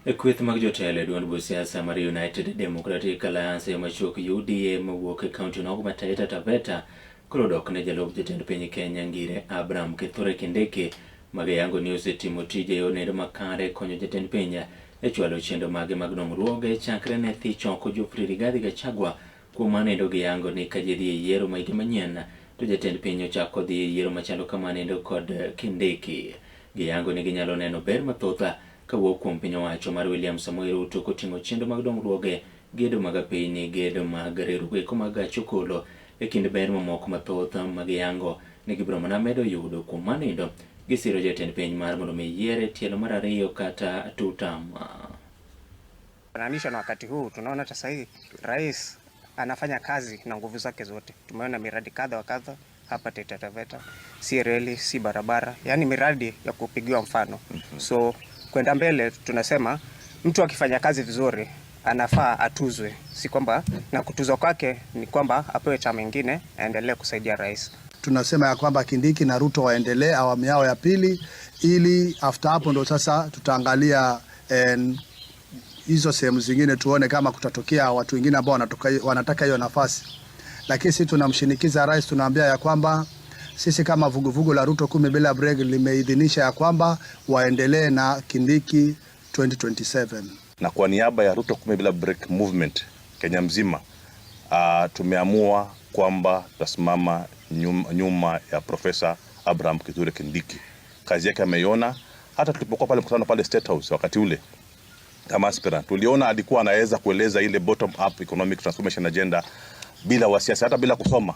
E kweth mag jotelo e duond buch siasa mar United Democratic Alliance e machuok UDA mawuok e kaunti onogo ma Taita Taveta koro odok ne jalup jatend piny Kenya Ngire Abraham Kithure Kindiki magiyango ni osetimo tije e yorno makare konyo jatend piny e chwalo chenro mage mag dongruoge chakre ne thich oko Geoffrey Rigathi Gachagua. Kuom mano endo giyango ni ka ji dhi e yiero ma higa manyien to jatend piny ochako dhi e yiero machalo kamano endo kod Kindiki. Giyango ni ginyalo neno ber mathoth kawuok kuom piny owacho mar William Samoei Ruto koting'o chenro mag dongruoge, gedo mag apeyni, gedo mag riwruok eko mag gach okolo e kind ber mamoko mathoth ma giyango ni gibiro mana medo yudo. Kuom mano endo gisiro jatend piny mar mondo mi yiere tielo mar ariyo kata two term. Fananisha na wakati huu tunaona hata sasa rais anafanya kazi na nguvu zake zote. Tumeona miradi kadha wa kadha hapa Taita Taveta, si reli, si barabara, yaani miradi ya kupigiwa mfano. So kwenda mbele tunasema mtu akifanya kazi vizuri anafaa atuzwe, si kwamba na kutuzwa kwake ni kwamba apewe chama ingine aendelee kusaidia rais. Tunasema ya kwamba Kindiki na Ruto waendelee awamu yao ya pili, ili after hapo ndo sasa tutaangalia hizo sehemu zingine tuone kama kutatokea watu wengine ambao wanataka hiyo nafasi, lakini sisi tunamshinikiza rais, tunaambia ya kwamba sisi kama vuguvugu la Ruto 10 bila break limeidhinisha ya kwamba waendelee na Kindiki 2027. Na kwa niaba ya Ruto 10 bila break movement Kenya mzima, tumeamua kwamba tutasimama nyuma, nyuma ya Profesa Abraham Kithure Kindiki. Kazi yake ameiona, hata tulipokuwa pale mkutano pale State House wakati ule kama aspirant tuliona alikuwa anaweza kueleza ile bottom up economic transformation agenda bila wasiwasi, hata bila kusoma.